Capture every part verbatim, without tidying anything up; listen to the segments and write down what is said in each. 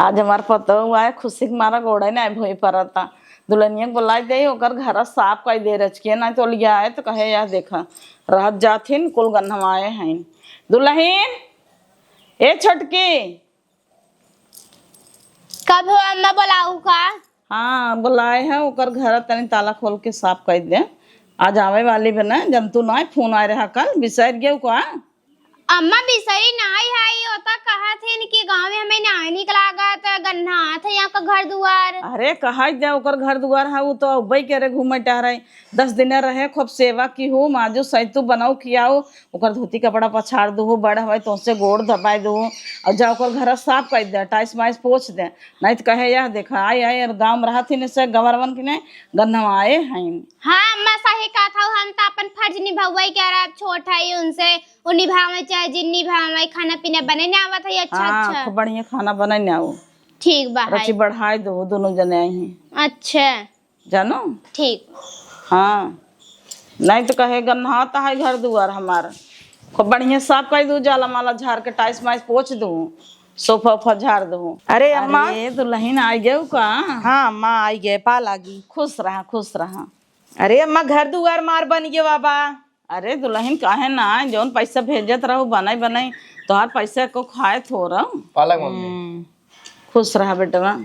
आज हमार पतोह आए, खुशी के मारा गोड़े ना भोई परता। दुल्हनिया के बुलाई दे, ओकर घर साफ कई दे रचके, ना तो लिया आए तो कहे, "या देखा, रहत जाथिन, कुल गन्हवाए हैं।" दुल्हन, ए छोटकी। कब हो अम्मा, बुलाऊ का? हाँ, बुलाए हैं, ओकर घर तनी ताला खोल के साफ कई दे। आज आवे वाली बना, जब तू ना फोन आए रहा कल, बिसर गयो का? अम्मा, बिसरी नाई है, ये होता कहत हिन कि गाँव में हमें नाई निक लागत, गन्हात है यहाँ का घर दुआर। अरे, कहा दे, ओकर घर दुआर है, वो तो अब्बे के रे घूमे टहरे। दस दिन रहे, खूब सेवा की हो, माजू सैतू बनाऊ खियाऊ, ओकर धोती कपड़ा पछाड़ दू, बड़ हवे तो से गोड़ दबाए दू, और जा ओकर घर साफ कर दे, टाइस माइस पोछ दे, नहीं तो कहे, "यह देखा, आए, आए, और गाँव में रहत ही नहीं से गंवरवन की नहीं, गन्हवाए हैं।" हाँ अम्मा, सही कहत हौ, हम तो अपन फर्ज निभावे के रहा, छोट है उनसे, वो निभावे चाहे जिन निभावे, खाना पीना बने ना आवत है अच्छा हाँ, अच्छा। खूब बढ़िया खाना बने ना आओ। ठीक बा है। रची बढ़ाए दो, दोनों जने आई हैं। अच्छा। जानो? ठीक। हाँ, नहीं तो कहे गन्हात है घर दुआर हमार। खूब बढ़िया साफ कर दू, जाला माला झाड़ के टाइस माइस पोछ दू, सोफा उफा झाड़ दू। अरे अम्मा। अरे दुल्हन आ गए का? हाँ अम्मा, आई गए, पा लागी। खुश रहा, खुश रहा। अरे अम्मा, घर दुआर मार बन गए बाबा। अरे दुल्हन, काहे ना, जौन पैसा भेजत रहू, बनाई बनाई, तोहार पैसा को खाए थोड़ा। पालक मम्मी। हम्म। खुश रहा बेटवा।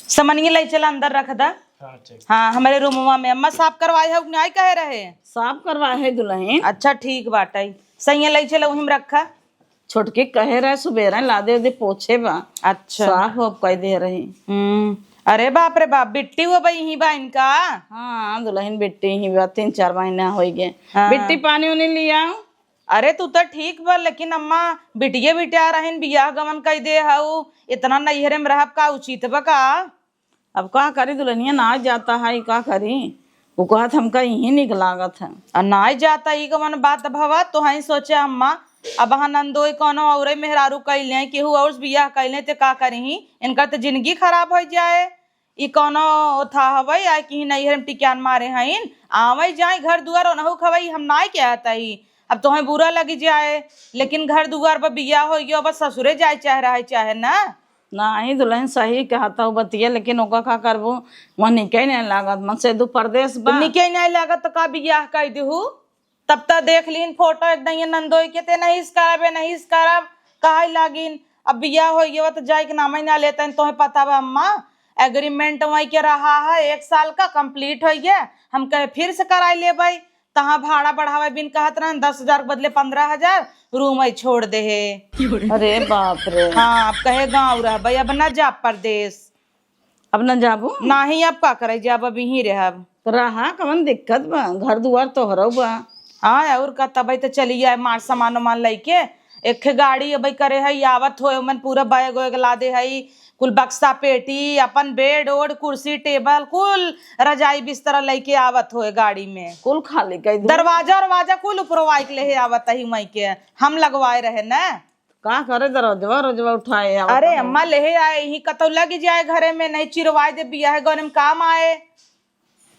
समनिया ले चला, अंदर रख दा। हाँ, ठीक। हाँ, हमारे रूमवा में। अम्मा, साफ करवाए हो कि नहीं, कहे रहे? साफ करवाए है दुल्हन। अच्छा, ठीक बाटे। सैया ले चला, वहीं में रखा। छोटकी कहे रहे, सुबेरे ला दे दे, पोछे बा। अच्छा। साफ हो कह दे रही। हम्म। अरे बाप रे बाप, बिट्टी हो बई ही बा इनका। हाँ, दुल्हन बिट्टी ही बा, तीन चार महीना हो गए। हाँ। बिट्टी, पानी उनी लिया। अरे तू तो ठीक बा, लेकिन अम्मा, बिटिये बिटिया रहन, बियाह गवन कई दे हऊ, इतना नैहरे में रहब का उचित बा का? अब का करी, दुल्हनिया ना जाता है, का करी? वो कहत हमका यही निक लागत है। आ ना जाता, ई कवन बात भवा? तो हई सोचे अम्मा, अब हाँ नंदोई कौनो औरे मेहरारू कइले, केहू और से बियाह कइले, ते का करी? इनकर तो जिंदगी खराब हो जाए। ई कौनो था हवई, आए कि नैहर में टिकान मारे हईन, आवई जाए घर दुआर, ओनहु खवई, हम नाई कहत हई। अब तोहें बुरा लगी जाए, लेकिन घर दुआर पर बियाह हो गयो, बस ससुरे जाए चाहे रहे चाहे ना। नाही दुल्हन, सही कहत हऊ बतिया, लेकिन ओका का करबू, वहाँ निके नहीं लागत, मन से दू परदेस बा। निके नहीं लागत तो का बियाह कई देहू? तब त देख लीन फोटो एकदम ये नंदोई के, ते नहीं इस करब, ये नहीं इस करब, कहे लागिन। अब बियाह हो गया तो जाए के नाम ही ना लेते हैं। तोहे पता बा अम्मा, एग्रीमेंट वहीं के रहा है, एक साल का कंप्लीट हो गया, हम कहे फिर से कराई लेबै। तहाँ भाड़ा बढ़ावे बिन कहत रहन, दस हजार के बदले पन्द्रह हजार, रूम ही छोड़ दे है। अरे बाप रे। हाँ, अब कहे गाँव रहबै, अब ना जा परदेस। अब न जाबू? नाही, अब का करे, जाब, अब यहीं रहब। तो रहा, कवन दिक्कत बा? घर दुआर तोहरो बा। हाँ, और का, तबे तो चली आए, मार सामान उमान लइके। एक ठे गाड़ी अबे करे है, आवत होए, ओमन पूरा बैग वैग लादे है, कुल बक्सा पेटी, अपन बेड ओड, कुर्सी टेबल, कुल रजाई बिस्तरा लइके आवत होए गाड़ी में। कुल खाली कई दे। दरवाजा उरवाजा कुल उपरवाई के लेहे आवत ही, वहीं के हम लगवाए रहे न। का करे दरवाजवा, रोजवा उठाए आवत अरे है। अम्मा, लेहे आए, यहीं कतौ लग जाए घरे में, नहीं चिरवाए दे, बियाह गौन में काम आए।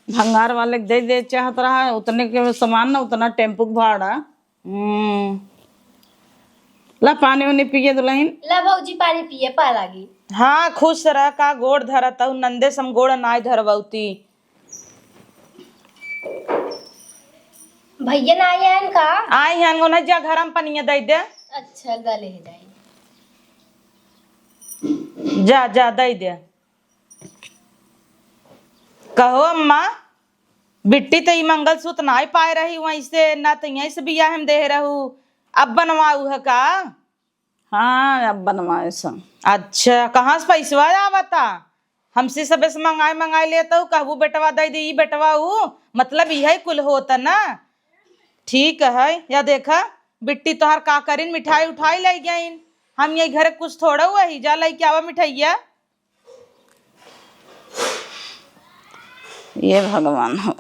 भंगार वाले के दे दे चाहत रहा, उतने के सामान ना, उतना टेम्पू के भाड़ा। हम्म। ला पानी उनी पिए दुल्हन। ला भौजी, पानी पिए, पा लागी। हाँ, खुश रह, का गोड़ धरत हऊ, नंदे सम गोड़ नाय धरवती। भैया ना आए हैं का? आए हैं, उन्हें जा घर में पनिया दे दे। अच्छा, गले है जाए। जा, जा, दे दे। कहो अम्मा, बिट्टी तो ई मंगलसूत्र नाय पाए रही, वहीं से ना तो यहीं से बियाह में दे रहू, अब बनवाऊ है का? हाँ, अब बनवाए सन। अच्छा, कहाँ से पैसवा आवता? हमसे सबे से मंगाए मंगाए लेत हऊ, कहबू बेटवा दे दे, ई बेटवा ऊ, मतलब इहे कुल होत ना। ठीक है, या देखा, बिट्टी तोहार का करिन, मिठाई उठाई ले गइन, हम यही घरे कुछ थोड़ा हुआ ही, जा लेके आवा मिठाइया। ये भगवान हो।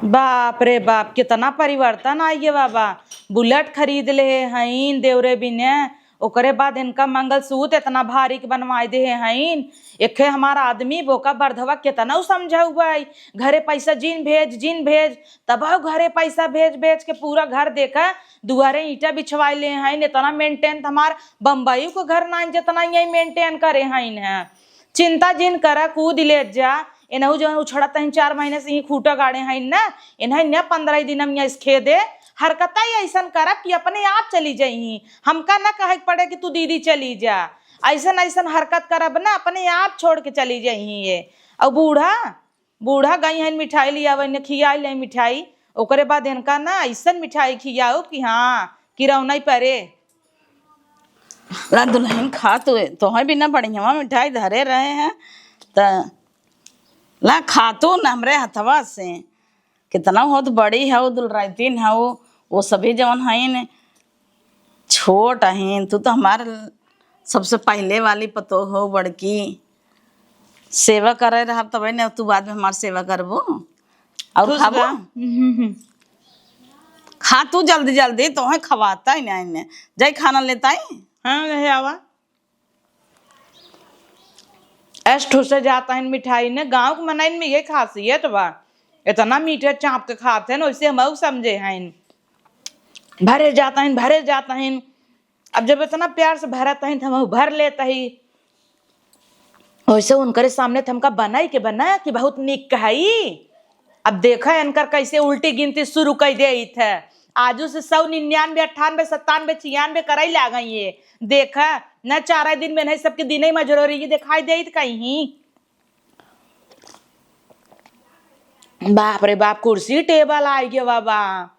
बाप रे बाप, कितना परिवर्तन आई गे बाबा। बुलेट खरीद लेहे हईन देवरे बिने, ओकरे बाद इनका मंगलसूत्र इतना भारी के बनवाए देहे हईन। एखे हमार आदमी बोका बरधवा कितना उ समझाऊ बाई, घरे पैसा जिन भेज, जिन भेज, तब घरे पैसा भेज भेज के पूरा घर देखा दुआरे ईंटा बिछवाए ले हइन, इतना maintain त हमार बम्बई को घर नाइन, जितना यही maintain करे हइन है। चिंता जिन करा, कूद ले जा, एनहु जौन उछड़त हइन, चार महीने से ही खूटा गाड़े हइन ना, इन्हें न पन्द्रह दिन हम यहाँ खेदे, हरकता ही ऐसन करब कि अपने आप चली जइहीं। हमका न कहे के पड़े कि तू दीदी चली जा, ऐसन ऐसन हरकत करब ना, अपने आप छोड़ के चली जइहीं ये। और बूढ़ा, बूढ़ा गई हन मिठाई लियावे, इन्हें खियाई ले मिठाई, ओकरे बाद इनका ना ऐसन मिठाई खियाओ कि हाँ, किरौना ही परे। ला दुल्हन खा तू, तोहे बिना बढ़िया मिठाई धरे रहे हैं, त ला खा तू न हमरे हथवा से। कितना होत बड़ी हऊ, दुलराइतीन हऊ, वो सभी जवन हईन छोट हईन, तू तो हमार सबसे पहले वाली पतोह हो बड़की। सेवा करे रहब तबे न तू बाद में हमार सेवा करबो। और खुश खाबो? बा। हम्म, हम्म। खा तू जल्दी जल्दी, तोहे खवाता ही नहीं ने। जाई खाना लेता ही। हाँ, ले आवा। ऐस ठुसे जाता है मिठाई ने, गाँव के मनइन में ये खासियत बा। इतना मीठे चाँप के खात हैं, वैसे हम समझे हैं। भरे जाता है, भरे जाता है। अब जब इतना प्यार से भरत हईं, त हमहू भर लेत ही। वैसे उनकरे सामने त हमका बनाई के बना कि बहुत नीक कहई। अब देखा इनकर कैसे उल्टी गिनती शुरू कर देइत है। आजू से सौ निन्यानवे, अट्ठानवे, सत्तानवे, छियानवे करई लागई ये। देखा, न चार दिन में नहीं सबके दिने मजरोरी ये दिखाई देइत कहीं। बाप रे बाप, कुर्सी टेबल आइ गया बाबा।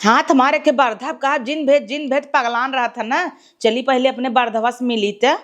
हाथ मारे के बर्धा का जिन भेद, जिन भेद पगलान रहत है ना। चली पहले अपने बर्धवा से मिली त।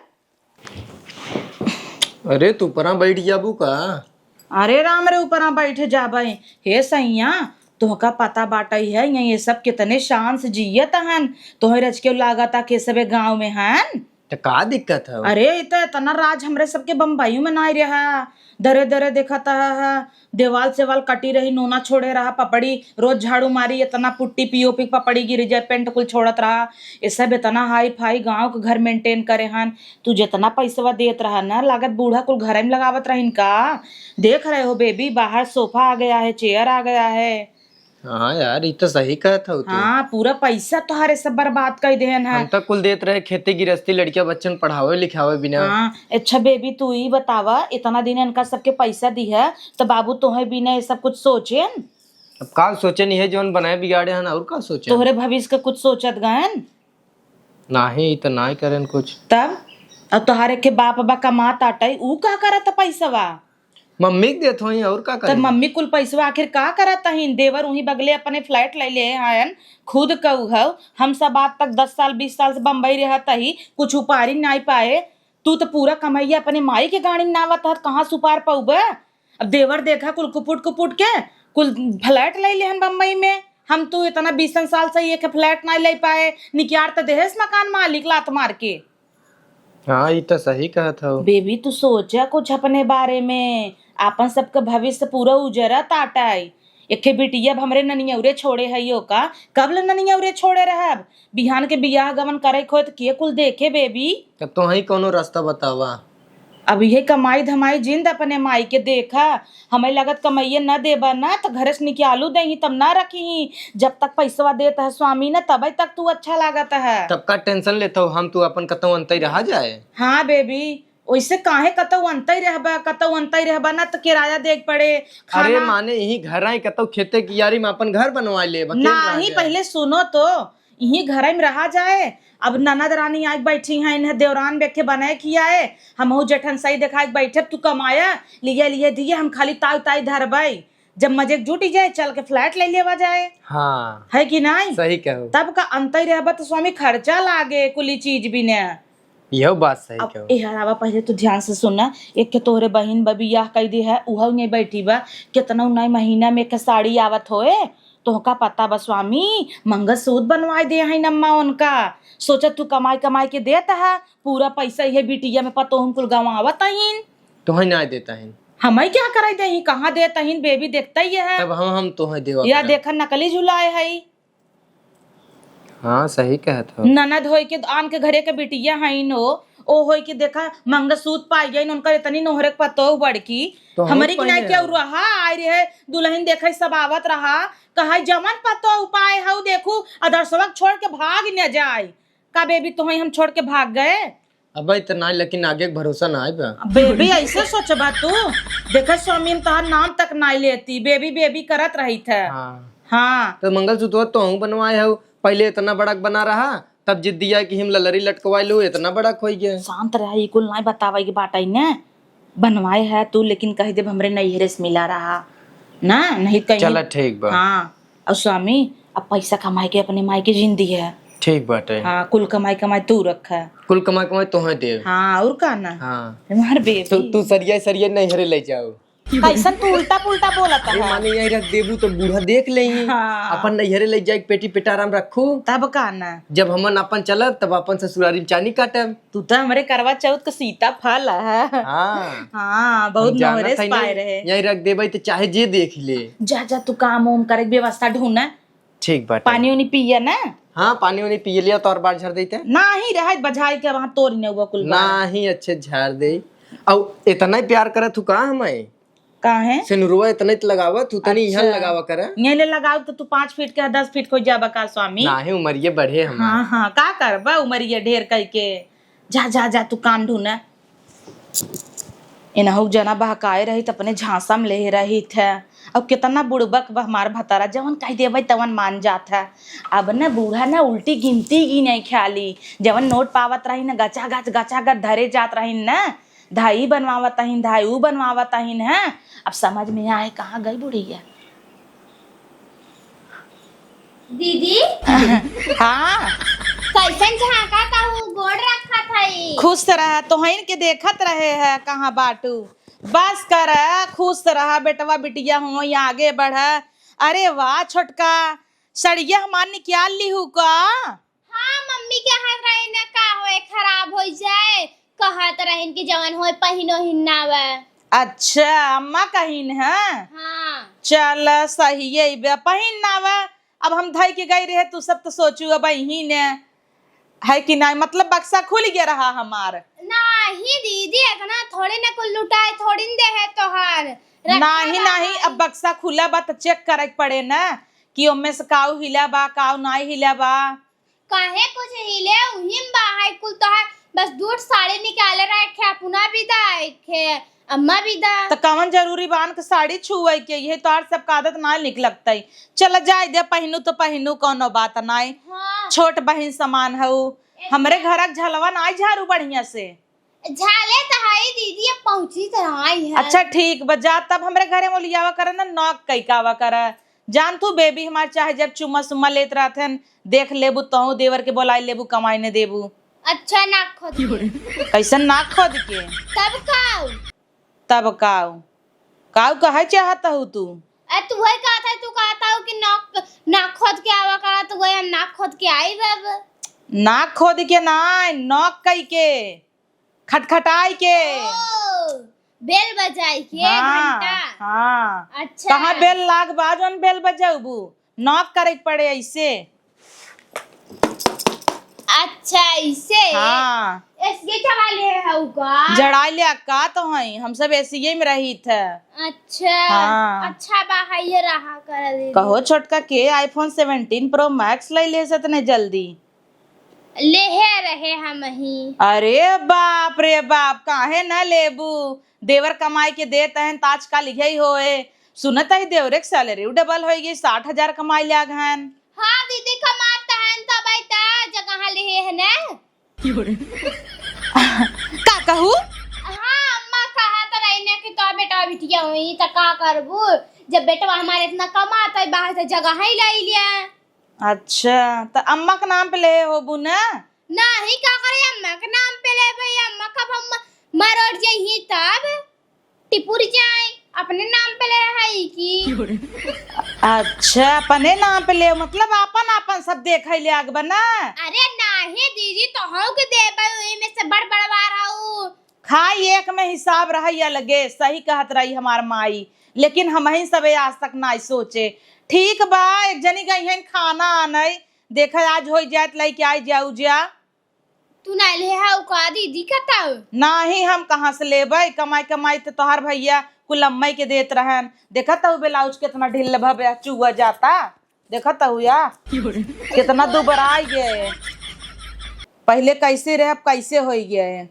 अरे, तू ऊपरा बैठ जाबू का? अरे राम रे, ऊपरा बैठ जाबे। हे सैया, तोहका पता बाटई है, यहाँ ये सब कितने शान से जियत हन। तोहे रच के लागत आ के सबे गाँव में हन। त का दिक्कत है? अरे, इ त इतना राज हमरे सबके बम्बई में नाई रहा। दरे दरे देखत ह, देवाल सेवाल कटी रही, नोना छोड़े रहा, पपड़ी रोज झाड़ू मारी, इतना पुट्टी पीओपी पपड़ी गिर जाए, पेंट कुल छोड़त रहा। ये सब इतना हाई फाई गाँव के घर maintain करे हन। तू जितना पैसवा देत रहा ना, लागत बूढ़ा कुल घरे में लगावत रहिन का? देख रहे हो बेबी, बाहर सोफा आ गया है, चेयर आ गया है। हाँ यार, ई तो सही कहत हऊ तू। हाँ, पूरा पैसा तोहरे सब बर्बाद कर देहन है। हम तो कुल देत रहे खेती गिरस्ती, लड़किया बच्चन पढ़ावे लिखावे बिना। हाँ, अच्छा बेबी, तू ई बतावा, इतना दिन इनका सबके पैसा दिहे, तो बाबू तोहे बिना ये सब कुछ सोचेन? अब का सोचेन, इहे जौन बनाए बिगाड़े हन, और का सोचेन? तोहरे भविष्य का कुछ सोचत गएन? नाही, ई तो नाही करेन कुछ। तब? अब तोहरे के बाप बा कमात आटई, ऊ का करत पैसवा? मम्मी के देत होई, और का तब करी? मम्मी कुल पैसवा आखिर का करत हईन? देवर उही बगले अपने flat ले ले हन, खुद कऊ हऊ। हम सब आज तक दस साल, बीस साल से बम्बई रहत ही, कुछ उपारी नाई पाए। तू तो पूरा कमैया अपने माई के गाड़ी में नावत हत, कहाँ से उपार पउबे? अब देवर देखा कुल कुपुट कुपुट के, कुल flat ले ले हन बम्बई में। हम तू इतना बीसन साल से एक flat नाई ले पाए, निकियार तो देहेस मकान मालिक लात मार के। हाँ, ई त सही कहत हऊ। बेबी, तू सोचा कुछ अपने बारे में। आपन सबके भविष्य पूरा उजरत आटइ। एके बिटिया अब हमरे ननियौरे छोड़े हइयो का? कब ले ननियौरे छोड़े रहब? बिहान के बियाह गवन करे के होए त के कुल देखे बेबी? तब तोहई कौनो रास्ता बतावा। अब इहे कमाई धमाई जिंद अपने माई के देखा। हमें लगत कमाइए न देबा ना, त घरे से निकालू देही, तब ना रखी। जब तक पैसवा देत है स्वामी न, तबे तक तू अच्छा लागत है। तब का tension लेत हो, हम तू अपन कतौ अंतई रहा जाए। हाँ बेबी, ओइसे काहे कतौ अंतई रहबा, कतौ अंतई रहबा ना, त किराया देख पड़े, अरे खाना। माने यही घर आई, कतौ खेते कियारी में अपन घर बनवा ले, अकेले रह नाही, जाए। पहले सुनो तो, इही घरे में रहा जाए। अब ननद रानी आके बैठी हैं, इन्हें देवरान बेखे बनाए खियाए, हमहू जेठन सही देखाए के बैठे, तू कमाया, लिए लिए दिए, हम खाली ताई ताई धरबई। जब मजे के जुटी जाए, चल के flat ले लेवा जाए। हाँ। है कि नाई? सही कहो। तब का अंतई रहबा त स्वामी खर्चा लागे, कुली चीज बिने। यह बात सही अब कहो। ए हरावा, पहले तू ध्यान से सुना, एक के तोहरे बहिन बा, बियाह कई दी है, उहउ नहीं बैठी बा, कितना उन्नाई महीना में एक साड़ी आवत होए, तोहका पता बा स्वामी, मंगलसूत्र बनवाए दे हईन अम्मा उनका। सोचा तू कमाई कमाई के देत है, पूरा पैसा इहे बिटिया में पतोहन कुल गंवावत हईन। तोहई ना देत हईन। हमई क्या कराई देही, कहाँ देत हईन, बेबी देखता ही है। तब हम, हम तोहई देवा या करब। देखा नकली झुलाए हई। हाँ, सही कहत हो। ननद होई के आन के घरे के बिटिया हईन हो, ओ होई कि देखा, मंगलसूत्र पाइ गइन, उनकर इतनी नोहरे के पतोह बड़की। तो हम हमरी की नाई पहने केहू हैं। रहा, आइ रहे दुलहिन, देखइ सब आवत रहा, कहइ जवन पतोह पाए हउ देखू, अदरसवा के छोड़ के भाग न जाए। का बेबी, तोहई हम छोड़ के भाग गए? अबे इतना, लेकिन आगे के भरोसा ना आए बा। बेबी, ऐसे सोचबा तू? देखा स्वामी, हम तोहार नाम तक नाई लेती, बेबी बेबी करत रहित है। हाँ। हाँ। तो मंगलसूत्र तोहू बनवाए हउ, पहिले इतना बड़ा बना रहा, तब जिद दिया कि हम ललरी लटकवाए लू, इतना बड़ा होइ गया। शांत रहा, ई कुल नाई बतावे के बाटइ ने। बनवाए है तू, लेकिन कहि देब हमरे नैहरे से मिला रहा ना, नहीं कहीं। चला ठीक बा। हाँ, अउर स्वामी, अब पैसा कमाइ के अपने माई के जिन दिहे। ठीक बाटे। हाँ, कुल कमाई कमाई तू रखा। कुल कमाई कमाई तोहे देब। हाँ, अउर का ना। हाँ। हमार बेबी। तू, तू सरिया सरिया नैहरे ले जाओ। कैसन तू उल्टा पुल्टा बोलत है? माने यहीं रख देबू तो बूढ़ा देख लेई। हाँ। अपन नैहरे ले जाए, पेटी पेटाराम रखू। तब का ना? जब हमन अपन चलब, तब अपन ससुरारी में चानी काटब। तू तो हमरे करवा चौथ का सीताफल है। हाँ। हाँ, बहुत हम जानत नोहरे से हई पाए नहीं, रहे। यहीं रख देबे तो चाहे जे देख ले। जा, जा, तू काम उम करे के व्यवस्था ढूंढ। ठीक बाटे। पानी उनी पिया ना। हाँ, पानी उनी पिए लिया, तोर बार झर देते। नाही, रहे बझाई के वहाँ तोर ने हुआ कुल बार। नाही, अच्छे झार दे। अउ इतना ही प्यार करत हूँ का हमें? काहे? सिनुरवा इतना ही लगावा, तू तनी इहाँ अच्छा। लगावा करा। ये ले लगाओ तो तू पाँच फीट के, दस फीट को जाबा का स्वामी? नाही, उमरिये बढ़े हमार। हाँ, हाँ, का करबा उमरिये ढेर कई के? जा, जा, जा, तू काम ढूंढ। एनहु जना बहकाए रहित, अपने झांसा में ले रहित है। अब कितना बुड़बक बा हमार भतारा, जवन कह देबै तवन मान जात है। अब न बूढ़ा न उल्टी गिनती गिनै ख्याली, जवन नोट पावत रही न गचा गच, गचा गच धरे जात रही न, धाई बनवावत अहिन, धाई ऊ बनवावत अहिन है। अब समझ में आए कहाँ गई बुढ़िया। दीदी। हाँ। कैसन झांका ताहू, गोड़ रखत हई। खुश रह, तोहइन के देखत रहे है, कहाँ बाटू। बस कर, खुश रह, बेटवा बिटिया होई, आगे बढ़। अरे वाह छोटका, सड़िया हमार निकाल लिहू का? हाँ मम्मी, कहत रही न का होए, खराब होइ जाए, कहत रहिन कि जवन होए पहिनो हिन ना आवे। अच्छा, अम्मा कहिन है? हाँ। चल सही है, बे पहिन ना आवे। अब हम धई के गई रहे, तू सब तो सोचू अब यही ने है कि नहीं, मतलब बक्सा खुल गया रहा हमार। नाही दीदी, इतना थोड़े न कुल लुटाए, थोड़ी न दे है तोहार। रखा नाही, बा नाही, है। अब बक्सा खुला बा तो चेक करे के पड़े ना कि ओमे से काऊ हिला बा, काऊ नाही हिला बा। काहे कुछ हिले उहिम बा, है कुल तोहार, बस दूर साड़ी निकाले रखे, अपना भी दा, खे अम्मा भी दा। त कवन जरूरी बान के साड़ी छुए के, ये तोहार सबका आदत ना निक लगतई। चल जाए दे, पहिनू तो पहिनू, कौनो बात नाई। हाँ। छोट बहिन समान हऊ, ऐसे हमरे घर के झलवा नाई झारू बढ़िया से। झाले त हई दीदी, अब पहुँची त आई है। अच्छा ठीक बा, जा तब हमरे घरे में लियावा करे ना, नॉक कई के आवा करे। जान तू बेबी हमार चाहे जब चुम्मा सुम्मा लेत रहत हन, देख लेबू तहूँ देवर के बोलाई लेबू, कमाई ने देबू। अच्छा नाक खोद के। कैसन नाक खोद के? तब काऊ? तब काऊ? काऊ कहे चाहत हऊ तू? अ, तू वही कहत है, तू कहत हऊ कि नाक, नाक खोद के आवा करा, तो वही हम नाक खोद के आई बाब। नाक खोद के ना, नॉक कई के। खटखटाई के। ओ, बेल बजाई के हाँ, घंटा। हाँ। अच्छा। कहाँ बेल लाग बा जौन बेल बजाबू? नॉक करे के पड़े ऐसे। अच्छा, ऐसे? हाँ। एसीए चला ले हऊ का? जड़ाई ले का तो हई, हम सब एसीए में रहित है। अच्छा। हाँ। अच्छा बा, है ये रहा कर दे। कहो छोटका के iPhone seventeen Pro Max ले ले से इतने जल्दी? लेहे रहे हमही। अरे बाप रे बाप, काहे न लेबू? देवर कमाई के देत हन, त आजकल इहै होए। सुनत हई देवरे के सैलरी डबल होइ गई, साठ हजार कमाई लाग हन। हाँ दीदी, कमात हन, तब आई त जगह लेहे है न। का कहू? हाँ, अम्मा कहत रही न कि तो बेटा बिटिया हुई, त का करबू? जब बेटवा हमारे इतना कमात है, बाहर से जगह ही ले लिया। अच्छा, त अम्मा के नाम पे लेहे होबू न? नाही, का करे अम्मा के नाम पे लेबे? अम्मा कब हम मरोड़ जइही तब? टिपुर जाए, अपने नाम पे ले हई की? अच्छा, अपने नाम पे ले, मतलब आपन आपन सब देखे ले आग बना? अरे नाही दीदी, तोहू के देबे, ओही में से बड़ बड़वा रहू। खाई एक में हिसाब रहई अलगे, सही कहत रही हमार माई, लेकिन हमही सबे आज तक नाई सोचे। ठीक बा, एक जनी गई हैं खाना आनई, देखा आज होई जाए त लइके आई जाऊ जा। तू ना ले हाउ का दीदी कतौ? नाही, हम कहाँ से लेबै? कमाई कमाई त तोहार भैया कुल अम्मई के देत रहन। देखत हऊ ब्लाउज केतना ढील भव्या चुआ जाता। देखत हऊ या? केतना दुबराई गए। पहिले कैसे रहे, अब कैसे होई गए।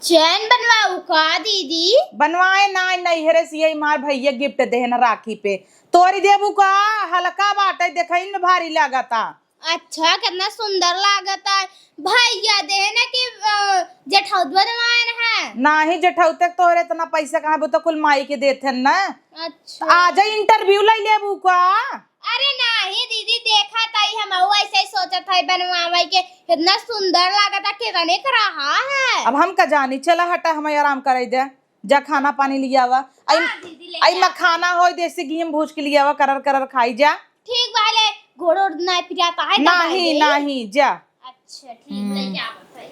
चैन बनवाऊ का दीदी? बनवाए ना, नैहरे से यही मार भैया गिफ्ट देहन राखी पे। तोरी देबू का? हल्का बाटे, देखई में भारी लागता। अच्छा, केतना सुंदर लागता। भैया देहन कि, अ, जेठौत बनवाए न है? नाही, जेठौते के तोहरे इतना पैसा कहाँ, वो तो कुल माई के देत हन ना। अच्छा। आ जा, interview ले लेबू का? अरे नाही दीदी, देखा ताई, हम ऐसे ही सोचत है बनवावे के। इतना सुंदर लागता, केतने क रहा है। अब हम का जानी, चला हटा, हम आराम करे दे। जा खाना पानी लियावा। आई, हाँ, दीदी, ले आई जा। मखाना होई देसी घी में भूज के लियावा, करर करर खाई जा। ठीक बा, ले, गोड़ ओड़ ना पिराता है, दबाई नाही, दे। नाही, जा। अच्छा, ठीक, ले हम्म। जा, बताई।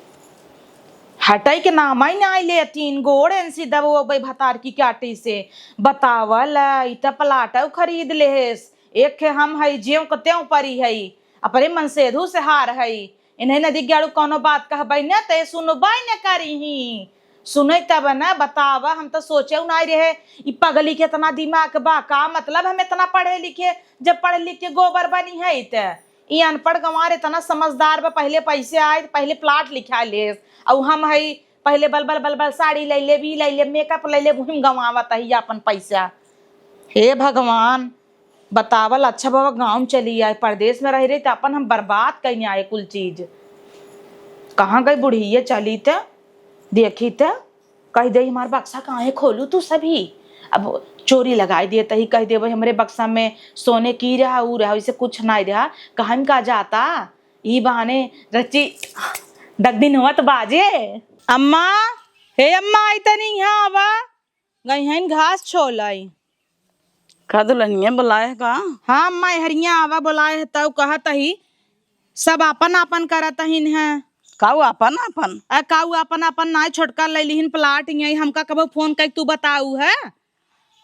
हटाई के नाम आई ना ले, तीन गोड़ एनसी दबो भाई भतार की काटी से। बतावल, ई त प्लाट खरीद लेहेस। एक खे हम हई, ज्यों क त्यों परी हई। अपने मनसेधू से हार हई। इन्हें नदी ग्याड़ू कौनो बात कहबै न, ते सुनबै न करिही। सुनै तब न बतावा, हम त सोचेउ नाई रहे, ई पगली के एतना दिमाग बा, का मतलब हम एतना पढ़े लिखे, जब पढ़ लिख के गोबर बनी है त। ई अनपढ़ गंवार एतना समझदार बा, पहिले पैसे आए त पहिले प्लाट लिखा लेस, अउ हम हई पहिले बलबल बलबल साड़ी लै लेब, ई लै लेब, मेकअप लै लेब, उही में गंवावत ही आपन पैसा। हे भगवान, बतावल, अच्छा बाबा, गाँव में चली आए, परदेस में रहि रही त अपन हम बर्बाद कइने आए कुल चीज। कहाँ गई बुढ़िया? चली त देखी त, कहि देई, "हमार बक्सा काहे खोलू तू सभी?" अब चोरी लगाई देत ही, कहि देबे, "हमरे बक्सा में सोने की रहा, ऊ रहा, वैसे कुछ नाई रहा, कहाँ में का जाता?" ई बहाने रची डगदिन हुआ त बाजे। अम्मा, हे अम्मा, आई तनी यहाँ आवा। गई हइन घास छोलाई। का दुल्हनिया बोलाए है का? हाँ अम्मा, एहरिया आवा बोलाए है, तउ कहत ही सब आपन आपन करत हिन है। काऊ आपन आपन? अ, काऊ आपन आपन नाय, छोटका ले लिहिन प्लाट यही, हमका कबो फोन कइ तू बताऊ है।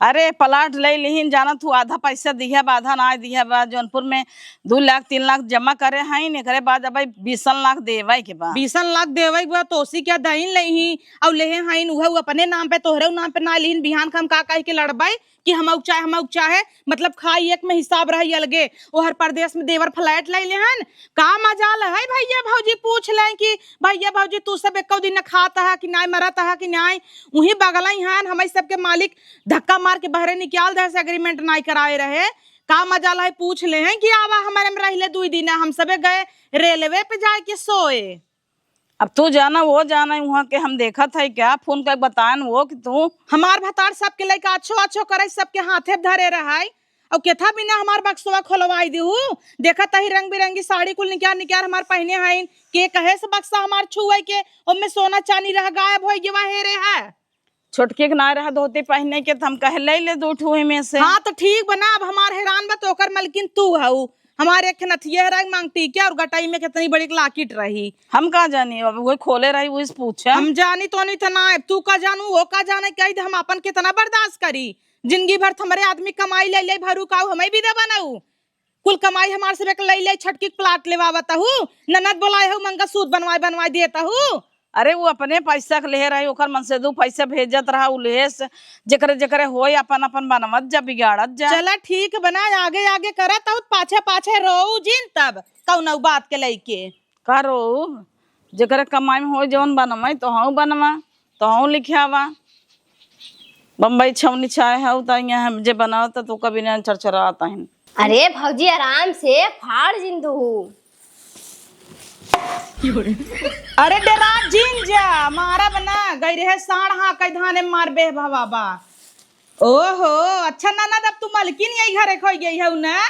अरे प्लाट ले लिहिन, जाना तू आधा पैसा दिहे बा, आधा नाय दिहे बा, जौनपुर में दू लाख तीन लाख जमा करे हइन, एकरे बाद अब बीसन लाख देवे के बा। बीसन लाख देवे के बा, तोसी क्या दइन लेही, अउ लेहे हइन उहे उ अपने नाम पे, तोहरे नाम पे ना लिहिन, बिहान का हम का कह के लड़बै? कि हमऊ चाहे, हमऊ चाहे, मतलब खाई एक में हिसाब रही अलगे। ओहर परदेस में देवर फ्लैट लइ लेहन, का मजाल है भैया भौजी पूछ लें कि भैया भौजी तू सब एक्कौ दिन खात है कि नाय, मरत है कि नाय। उही बगलई हन, हमई सबके मालिक धक्का मार के बहरे निकाल दे से एग्रीमेंट नाय कराए रहे। का मजाल है पूछ लें कि आवा हमरे में रहिले दुई दिन, हम सबे गए रेलवे पे जाए के सोए। अब तू जाना, वो जाना, उहाँ के हम देखत है क्या, फोन करके बताएन वो कि तू। हमार भतार सबके लइका अच्छो अच्छो करे, सबके हाथे धरे रहाई, अउ केथा बिना हमार बक्सवा खोलवाई दिहू। देखत ही रंग बिरंगी साड़ी कुल निकार निकार हमार पहिने हइन, के कहे से बक्सा हमार छुए के, ओमे सोना चानी रह गायब होइ गवा हे रे है। छोटकी के ना रहा धोती पहिने के, त हम कहे ले ले दू ठू एमे से। हाँ, त ठीक बना, अब हमार हैरान बा, त ओकर मलकिन तू हऊ। हमार एक नथिया रही मांगटी के, अउर गटाई में कितनी बड़ी एक लाकिट रही। हम का जानी, अब वही खोले रही, वही से पूछे। हम जानी तो नहीं त ना, अब तू का जानू, वो का जाने, कही दे, हम अपन कितना बर्दाश्त करी। जिंदगी भर त हमरे आदमी कमाई ले ले भरू, काऊ हमें भी दे बनाऊ। कुल कमाई हमार से बेक लई लई छटकी के प्लाट लेवावत हू, ननद बोलाए हू, मंगलसूत्र बनवाए बनवाए देत हू। अरे, वो अपने पैसा के लेहे रही, ओकर मन से दू पैसा भेजत रहा, उ लेहे से जेकरे जेकरे होई, अपन अपन बनवत जा, बिगाड़त जा। चला ठीक बना, आगे आगे करत हू, पाछे पाछे रोऊ जिन तब कौनो बात के लइके। का रोऊ? जेकरे कमाई में होई जौन बनवाई, तोहऊ बनवा, तोहऊ लिखावा। बम्बई छौनी छाए हऊ, त यहाँ जे बनावत, तू कभी ना चरचरात हन। अरे भौजी, आराम से फाड़ जिन दू। अरे डेरा जिन जा, मारब ना, गई रहे साढ़ हाँ कई धाने मार बेह भवा बा। ओहो, अच्छा ननद, अब तू मलकिन यही घरे खोई गई हऊ ना?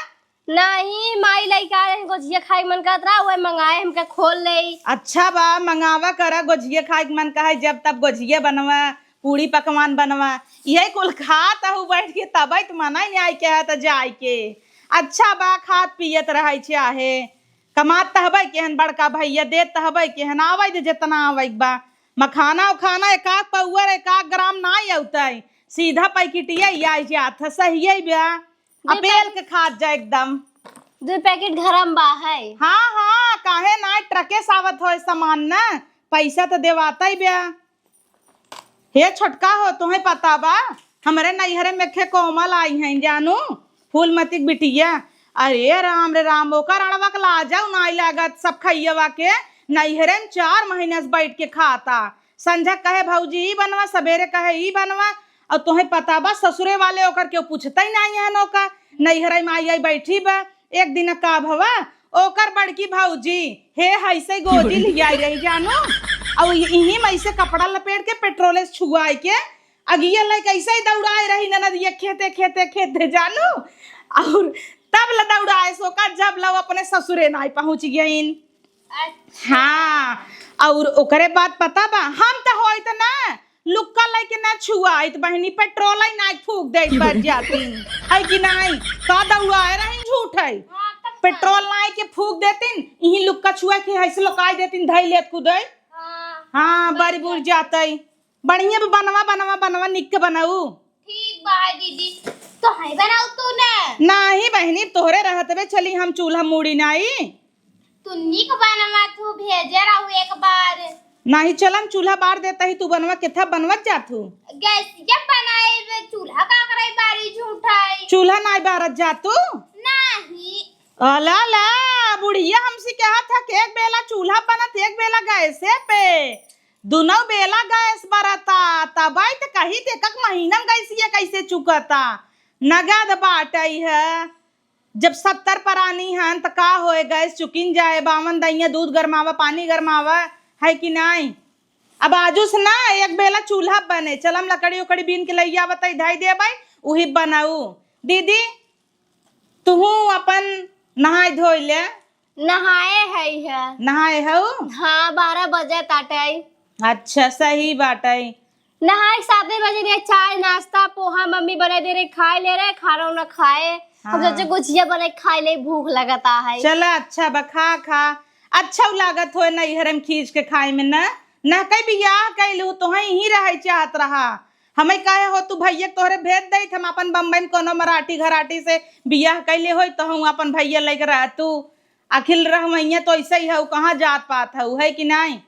नहीं, माई लइका रहे, गोझिया खाए के मन करत रहा, वह मंगाए, हमके खोल ले। अच्छा बा, मंगावा करा, गोझिया खाए के मन कहे, जब तब गोझिया बनवा, पूड़ी पकवान बनवा, यही कुल खात हऊ बैठ के, तबै त मना ही आए के है त जाए के। अच्छा बा, खात पियत रहे चाहे, कमात त हबै केहन बड़का भैया, देत त हबै केहन, आवे दे जितना आवे के बा। मखाना उखाना एक आध पौअर, एक आध ग्राम ना अउतै, सीधा पैकेटिया ही आई जात है, सही है बा। दे अपेल बा। के खात जा एकदम। दुइ पैकेट घरम बा है। हाँ, हाँ, काहे ना, ट्रके से आवत होय सामान ना, पैसा त देवातइ ब्या। हे छोटका हो, तोहे पता बा, हमरे नैहरे में खे कोमल आई हैं जानू, फूलमती के बिटिया। अरे राम रे राम, ओकर अड़वा के लाजउ नाई लागत, सब खइयवा के नैहरे में चार महीना से बैठ के खाता। संझा कहे भौजी ई बनवा, सबेरे कहे ई बनवा, अउर तोहे पता बा ससुरे वाले ओकर केहू पूछतइ नाई है नोका, नैहरे में आई आई बैठी बा। एक दिन का भवा, ओकर बड़की भौजी हे हइसे गोदी लियाई रही जानू, अउर इही में ऐसे कपड़ा लपेट के पेट्रोल से छुआई के अगिया लइके ऐसे ही दौड़ाए रही ननदिया खेते, खेते, खेते जानू। अउर तब ल दौड़ाए सोका जब ल अपने ससुरे नाई पहुँच गइन। अच्छा। हाँ, अउर ओकरे बाद पता बा, हम त होइत ना, लुक्का लइके ना छुआइत बहिनी, पेट्रोल ही ना फूक देइत बर जातिन, है कि नाई? का दौड़ाए रहिन, झूठ है? हाँ, तब का? पेट्रोल ना के फूक देतिन, इही लुक्का छुआ के हइसे लोकाई देतिन, धइ लेत कुदई। हाँ। हाँ, बड़ी बुढ़ जातई। बढ़िया बा, बनवा, बनवा, बनवा, निक के बनाऊ। ठीक बा दीदी, तो है बनाऊ तू ना? नाही बहिनी, तोहरे रहत बे चली हम चूल्हा मूड़ी नाई। तू निक बनवा, तू भेजे रहू एक बार। नाही चलम चूल्हा बार देता ही, तू बनवा केथा बनवत जात हू। गैसिया बनाई बे, चूल्हा का करे बारी झूठाई। चूल्हा नाई बारत जात तू? नाही। अला ला, बुढ़िया हमसे कहा था कि एक बेला चूल्हा बनत, एक बेला गैसे पे। दुनौ बेला गैस बरता, तबै त कही त एकक महीना में गैसिया कैसे चुकता? नगद बाटै है। जब सत्तर परानी हन त का होए, गैस चुकिन जाए, बावन दइया दूध गरमावा, पानी गरमावा, है कि नाई? अब आजू से ना एक बेला चूल्हा बने, चलम लकड़ी उकड़ी बीन के लइया आवत है, धई देबै, उही बनाऊ। दीदी, तुहू अपन नहाए धोए ले। नहाए है, है। नहाए हऊ? हाँ, बारह बजे ताटे। अच्छा, सही बाटै। नहाए के साते बजे ने चाय, नाश्ता, पोहा मम्मी बना दे रहे, खाए ले रहे, खाना उना खाए। हम हाँ। सोचे गुजिया बना के खाए ले, भूख लगता है। चला, अच्छा बा, खा, खा। अच्छा लागत होए नैहर में खींच के खाए में ना। ना कई बियाह कैलू, तोहे यहीं रहे चाहत रहा। हमें कहे हो तू भैया के तोहरे भेज देत, हम अपन बम्बई में कोनो मराठी घराटी से बियाह कैले होई, तो हम अपन भैया लेके रह तू। आखिर रहवैया तो ऐसे ही है, कहाँ जात पात है, है कि नाई?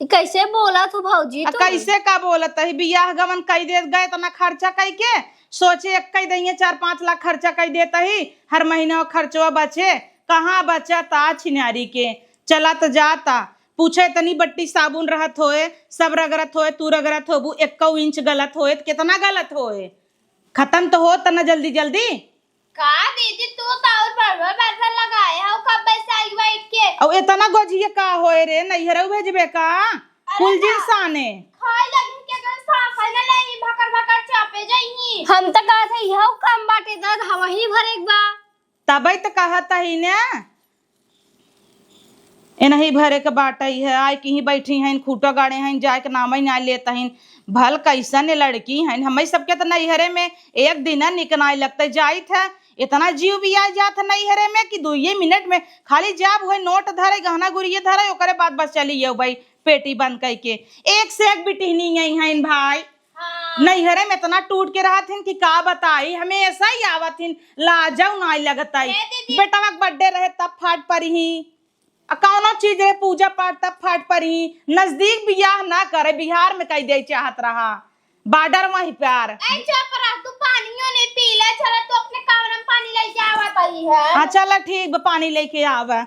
ई कैसे बोलत हो भौजी आ, तू? कैसे का बोलत है? बियाह गवन कई देत गए, इतना खर्चा कई के, सोचे एक कई दइया चार पाँच लाख खर्चा कई देत ही, हर महीना खर्चवा बचे, कहाँ बचत आ छिनारी के? चला त जाता, पूछे तनी बट्टी साबुन रहत होए, सब रगरत होए, तू रगरत होबू, एक्कौ इंच गलत होए, त केतना गलत होए? खतम त होत न जल्दी जल्दी। का दीदी, तू त और बड़बड़ बड़बड़ लगाए हो, कब बैसाई बैठ के? अउ एतना गोजिया का होए रे, नैहरौ भेजबे का? अरे कुल ना। जिन साने। खाए लगी के अगर साँस है ना, ले ई भकर भकर चापे जइही। हम त कहत है, इहौ काम बाटे, दर्द हम ही भरे के बा। तबै त कहत ही ने, एनही भरे के बाटै है, आइ किहीं बैठी हैं, खूँटा गाड़े हैं, जाए के नामै नाइ लेत हैं। भल कैसन लड़की हैं, हमैं सबके त नैहरे में एक दिन निक नाइ लगतै, जाइत है, एतना जीव बियाइ जात है नैहरे में कि दुइये मिनट में खाली जाब हुए नोट धरै, गहना गुरिये धरै, ओकरे बाद बस चली अउबै पेटी बंद कइके। एक से एक बिटिहनी अइहैं भाई। हाँ। नैहरे में एतना टूट के रहत हिन कि का बताई, हमेशा ही आवत हिन, लाजौ नाई लगत आई। ए दीदी। बेटवा के birthday रहे तब फाट परी ही, आ कौनो चीज रहे पूजा पाठ तब फाट परी ही। नजदीक बियाह ना करे, बिहार में कई दे चाहत रहा, border वहीं पार। ए चुप रह, तू पानियो नहीं पी ले, चला तू अपने कमरा में पानी लेके आवत आई है। हाँ चला ठीक बा, पानी लेके आवा।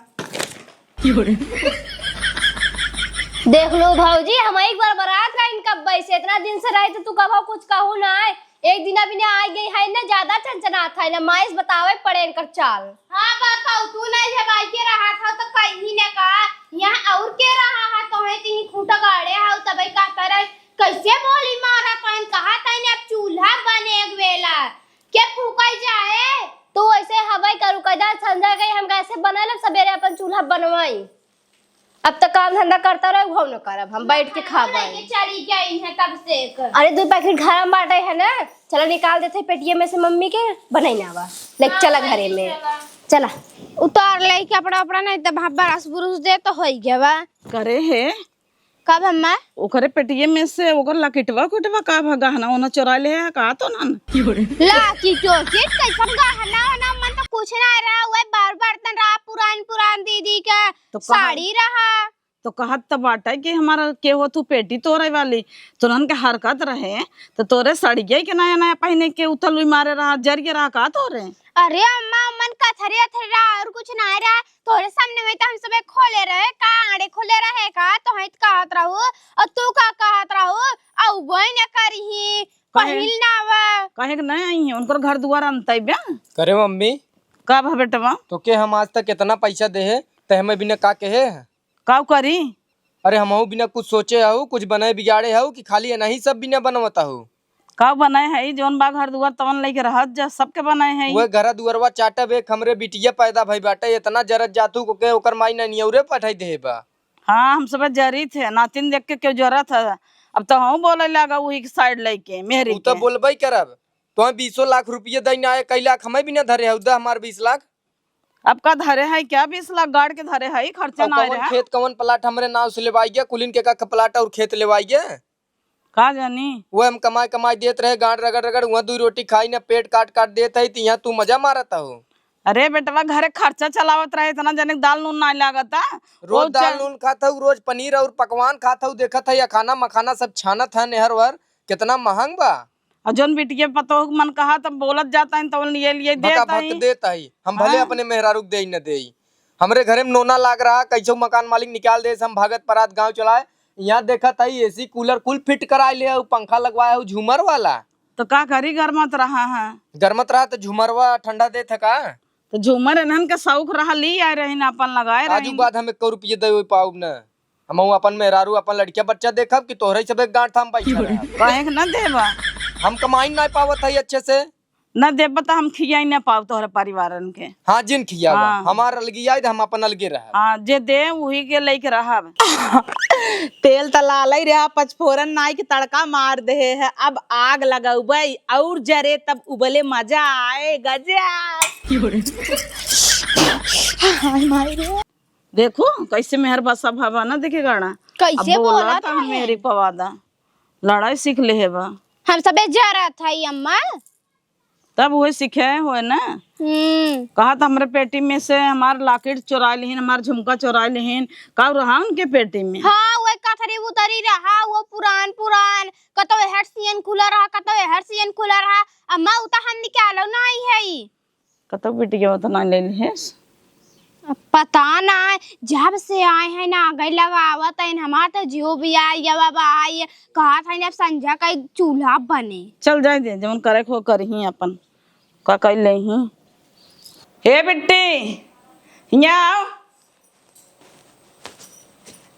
देख लो भौजी, हम एक बार बरात रहिन कब्बै से, एतना दिन से रहे त तू कबौ कुछ कहू नाई। एक दिना बिना आइ गई है ना, ज्यादा चनचनात है ना, माई से बतावै पड़े इनकर चाल। हाँ बताऊ, तू नाई जब आइ के रहत हौ त कहीं न का, यहाँ और के रहा है, तोहे तीन खूँटा गाड़े हौ, तबै कहत रहे, कैसे बोली मारत हैं, कहत हैं अब चूल्हा बने एक बेला। के फूकल जाए? तू ऐसे हवै करू, कैदा संझा गई, हम कैसे बनाए लब, सबेरे अपन चूल्हा बनवाई। अब त काम धंधा करता रहे, वो न करब, हम बैठ के खाबै। लेके चली गई है तब से एक। अरे, दुइ पैकेट घर में बाटै है ना, चला निकाल देते पेटिया में से मम्मी के, बनाई ना बा। ले हाँ, चला भाई, घरे में। चला। चला। उतार ले कपड़ा उपड़ा, नहीं त भाप बरस बुरुस दे तो होई गवा। करे है। का भम्मा? ओकरे पेटिये में से ओकर लकिटवा उकिटवा का भा गहना ओना चोरा ले है का तो ना? लकिटो किट कैसन गहना ओना, मन तो कुछ ना रहा, वही बार बर्तन रहा, पुरान पुरान दीदी के तो कहा साड़ी रहा। तो कहत त बाटे कि हमारा के हो तू पेटी तोड़े वाली, तोरन के हरकत रहे, तो तोरे सड़िया के नया नया पहने के उतलुई मारे रहा, जरिए रहा का तोरे? अरे अम्मा, मन कथरी अथरी रहा और कुछ ना रहा। तोरे सामने में तो हम सबे खोले रहे, का आड़े खोले रहे का, तो हित कहत रहू, और तू का कहत रहू, औ बहिन करी ही, कहे? पहिल ना आवा। कहे के नहीं आई है, उनकर घर दुआर अंतई बे। करे मम्मी, का भा बेटवा? तो के हम आज तक इतना पैसा दे है, ते हमें बिना का कहे है? काउ करी? अरे हमहू बिना कुछ सोचे हऊ, कुछ बनाए बिगाड़े हऊ कि खाली एनाही सब बिना बनवत हऊ? काउ बनाए है, जौन बा घर दुआर तवन लेके रहत जा, सबके बनाए है। वह घरा दुआरवा चाटब एक हमरे बिटिया पैदा भई बाटे, इतना जरत जातू को के ओकर माई ना नियौरे पठाई दे बा। हाँ, हम सब जरी थे, नातिन देख के क्यों जरत है? अब तो हम बोले लागा वही साइड लेके मेहरी उ तो के। बोलबे करब, तो बीसो लाख रुपये दई ना आए, कई लाख हमें भी ना धरे हऊ, द हमार बीस लाख। अब का धरे है, क्या बीस लाख गाड़ के धरे है, खर्चा अब ना कवन रहा। खेत कवन प्लाट हमरे नाव से लेवाई गया, कुलिन के का प्लाट और खेत लेवाई गया? का जानी? वो हम कमाई कमाई देत रहे, गाड़ रगड़ रगड़, वहाँ दू रोटी खाई ना, पेट काट काट देत है, तो यहाँ तू मजा मारत हो। अरे बेटवा, घरे खर्चा चलावत रहे, इतना जने के दाल नून ना लागता। रोज वो दाल चल- नून खात हऊ, रोज पनीर और पकवान खात हऊ, देखत है या खाना मखाना सब छानत है नेहर वर, कितना महंग बा। और जौन बिटिया पतोह के मन कहा तब बोलत जाता है, तौन लिए लिए भका देता भक है। देता है। हम भले हाँ। अपने मेहरारू के देई न देई, हमरे घरे में नोना लाग रहा, कैसे मकान मालिक निकाल दे, हम भागत परात गाँव चलाए। यहाँ देखत है एसी कूलर कुल फिट कराए ले, और पंखा लगवाए, और झूमर वाला। तो का करी, गरमत रहा है। गरमत रहा तो झूमरवा ठंडा देत है का? तो झूमर इन्हन के शौक रहा, ली आए रही ना, अपन लगाए आजू रही। बाद हम एक रुपये दे पाउब न। हमहू अपन मेहरारू, अपन लड़किया बच्चा देखब कि तोहरे सब एक गांठ थाम पैसा रहब। काहे के ना देबा? हम कमाई ना पावत है अच्छे से। ना देबा त हम खियाई ना पाउब तोहरे परिवारन के। हाँ, जिन खियावा। हाँ। हमार अलगी आई त हम अपन अलगे रहब। हाँ, जे दे वही के लेके रहब। तेल त लालई रहा, पचफोरन नाई के तड़का मार देहे है। अब आग लगउबई और जरे तब उबले मजा आए, गजब। हाय माई रे। देखो, कैसे मेहर बसा भावा ना देखे गाना। कैसे अब बोला बोला त हम है? मेहरी पवादा। लड़ाई सीख ले है बा। हम सबे जरत है अम्मा। तब वही सीखे होए ना। हम्म। कहा त हमरे पेटी में से हमार लॉकेट चोराइ लिहिन, हमार झुमका चोराइ लिहिन। का रहा उनके पेटी में? हाँ, वही कथरी उतरी रहा, वो पुरान पुरान। कतौ एहर सियन खुला रहा, कतौ एहर सियन खुला रहा। अम्मा, उ त हम निकालो नाहीं है। कतौ बिटिया उतना ले लिहेस? अब पता ना, जब से आए हैं ना, आगे लगावत हैं, हमार तो जियो भी आई गया बाबा, आई कहत हैं, अब संझा का चूल्हा बने। चल जाए दे, जवन करे को करही अपन, का कर लेही। हे बिट्टी, हियाँ आओ।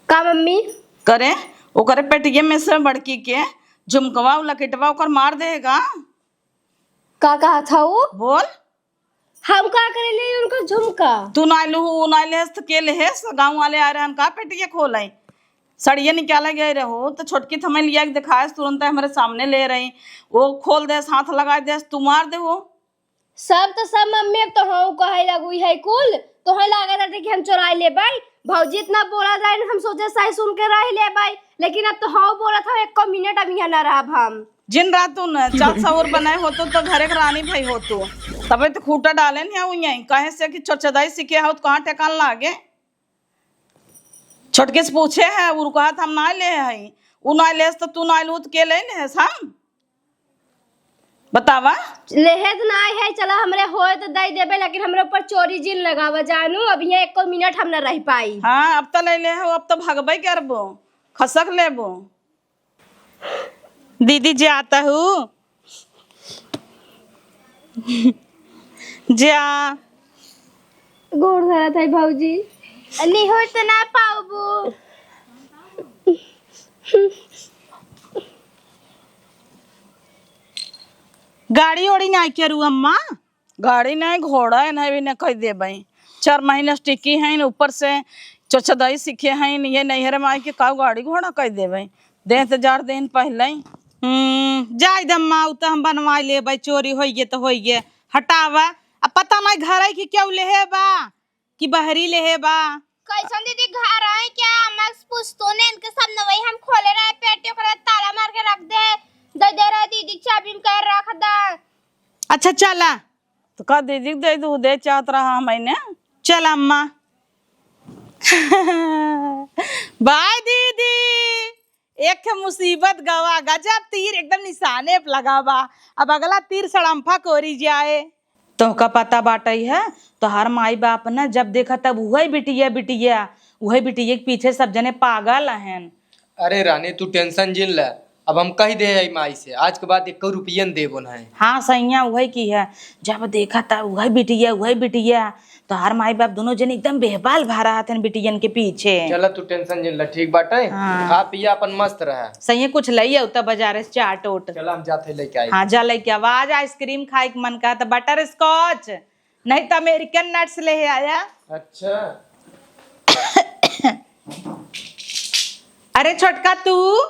का मम्मी? करे, ओकरे पेटिये में से बड़की के झुमकवा, लकेटवा ओकर मार देगा। का कहत हऊ? बोल। हम का करे ले उनका झुमका? तू ना लू, ऊ ना लेस, त के लेस? गाँव वाले आए रहन का पेटिये खोले? सड़िये निकाले गए रहो, त छोटकी थमे लिया के दिखाएस, तुरंत हमरे सामने ले रही। वो खोल देस, हाथ लगाए देस, तू मार दे वो। सब त सब मम्मी, अब तो हऊ कहे लगुई है कुल। तोहे लागत है कि हम चोराई लेबै। भौजी इतना बोलत रहे, हम सोचे सही सुन के रह लेबै, लेकिन अब तो हऊ बोलत हऊ, एको मिनट अब यहाँ ना रहब हम। जिन रातू न चाल सहुर बनाए होतो तो घरे के रानी भई होतो, तबे तो खूटा डाले न हऊ यहीं। काहे से कि चोचदाई सीखे हऊ तो कहाँ ठेकान लागे। छोटके से पूछे है, उ कहत हम ना ले हई, उ ना लेस तो तू ना लू तो के ले लेस हम? बतावा। लेहे तो ना है, चला हमरे होए तो दे देबे, लेकिन हमरे ऊपर चोरी जिन लगावा जानू, अब यहाँ एको मिनट हम ना रह पाई। हाँ, अब तो ले ले हो, अब तो भगबे करबो, खसक लेबो। दीदी जाता हूँ। जा। गोड़ धरत है भौजी। निहुर त ना पाउबू। गाड़ी ओड़ी नाई करू अम्मा? गाड़ी नहीं, घोड़ा है, नहीं भी नहीं कह देबे। चार महीना से टिकी है, ऊपर से चोचदाई सीखे हैं, ये नैहर में आई के काऊ गाड़ी घोड़ा कह देबे। देह तो जार दिन पहले ही। हम्म, जाए दे अम्मा, उ तो हम बनवा लेबे, चोरी होइए तो होइए। हटावा, अब पता नहीं घर है कि क्यों लेहे बा, कि बहरी लेहे बा। कैसन दीदी घर है क्या? अम्मा से पूछ तो ने, इनके सब न वही हम खोले रहे, पेटी ओकरे ताला मार के रख दे, दे दे रहे दीदी के चाबी में कह रख दे। अच्छा चला, तो का दीदी के दे दू, दे चाहत रहा हमैं ने। चल अम्मा। बाय दीदी। एक ठे मुसीबत गवा, गजब तीर एकदम निशाने पे लगा बा। अब अगला तीर सड़म्फा कोरी जाए। तोहका पता बाटइ है, तोहार माई बाप न जब देखा तब उहइ बिटिया, बिटिया, उहइ बिटिया के पीछे सब जने पागल हन। अरे रानी, तू tension जिन ले, अब हम कहि देहे हई माई से, आज के बाद एक्को रुपया न देबो नाहीं। हाँ सइयाँ, उहइ की है, जब देखा तब उहइ बिटिया, उहइ बिटिया, तोहार माई बाप दुनो जने एकदम बेहबाल भा रहत हन बिटियन के पीछे। चला तू tension जिन ले, ठीक बाटे? हाँ। खा पिया अपन मस्त रहा। सइयाँ कुछ लइ आउ तब बजारे से चाट ओट। चला हम जात हई लइके आई। हाँ जा लइके आवा, आज ice cream खाए के मन कहा त butterscotch, नहीं त American nuts ले आया। अच्छा। अरे छोटका तू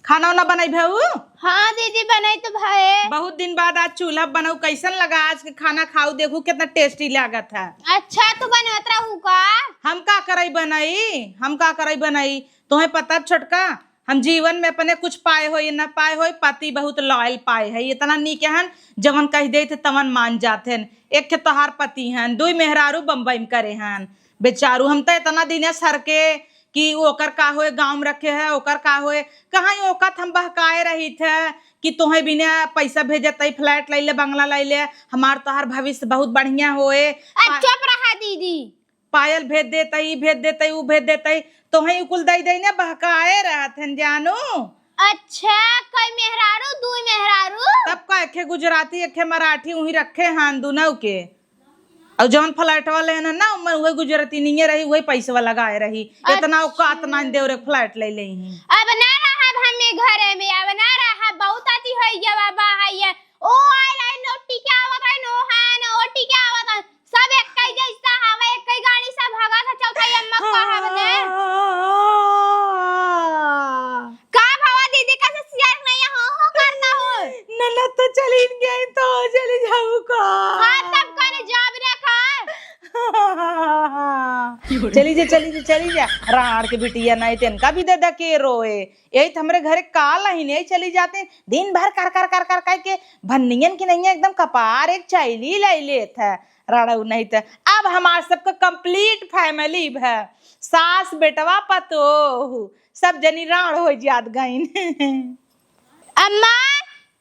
खाना उना बनइबे हउ? हाँ दीदी, बनइ तो भए। बहुत दिन बाद आज चूल्हा बनउ, कइसन लगा आज के खाना खाउ, देखू केतना tasty लागत है। अच्छा, तू बनवत रहू का? हम का करइ बनइ, हम का करइ बनइ, तोहे पता छोटका, हम जीवन में अपने कुछ पाए होई न पाए होई, पति बहुत loyal पाए है, एतना नीक हन, जवन कहि देइत तवन मान जात हन। एक ठे तोहार पति हन, दुइ मेहरारू बम्बई में करे हन, बेचारू हम त एतना दिने सरके कि ओकर का होए, गाँव में रखे है, ओकर का होए, कहाँ ओकत हम बहकाए रहित है कि तोहे बिना पैसा भेजत ही flat लइले, बंगला लइले, हमार तोहार भविष्य बहुत बढ़िया होए। आ, पा- चुप रहा दीदी। पायल भेज देतई, ई भेज देतई, ऊ भेज देतई, तोहे ई कुल दई दई ने बहकाए रहत हन जानू। अच्छा, कई मेहरारू, दुई मेहरारू? तब का, एक ठे गुजराती, एक ठे मराठी, उही रखे हन दुनऊ के। अउर जौन flat वाले हन ना, उमन उहे गुजराती निये रही, उहे पैसवा लगाए रही। एतना अच्छा। औकात नाहीं देवरे flat ले लेही। अब ना रहब हम ई घरे में, अब ना रहब, बहुत अति होइ गया बाबा, है ये। ओ आइल है, नोटी के आवत है, नोहन, ओटी के आवत है, सब एक्कै जैसा हवे, एक्कै गाड़ी से भगत है, चौथाई अम्मा कहब ने। का भवा दीदी, कैसे सियार नहीं हो, हो करता हो? ननद तो चली गई तो चली जाऊ का? हाँ, तब कहने जाब ना का? चली जा, चली जा, चली जा। राड़ के बिटिया नहीं, तेनका भी दे दे के रोए। यही तो हमरे घरे काल ही नहीं चली जाते, दिन भर कर कर कर कर कर के भन्नियन की नहीं एकदम कपार एक चैली ले लेत है। राड़ऊ नहीं त अब हमार सबका complete family है, सास, बेटवा, पतोह, सब जनी राड़ होइ जात गइन। अम्मा,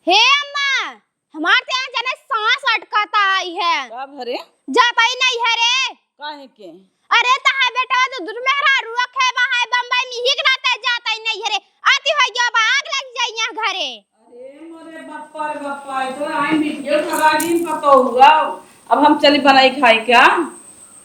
हे अम्मा, हमार ते यहाँ जने साँस अटकत आई है। का भरे? जात आई नहीं है रे। काहे के? अरे तहार बेटवा तो दुर मेहरारू रखे बा है बम्बई में, ही के नाते जात आई नहीं है रे। अति होइ गयो बा, आग लग जाई यहाँ घरे। अरे मोरे बप्पा रे बप्पा, ई तो आई बिटिया ठगा दिन पतो हुआ। अब हम चली बनाई खाई क्या?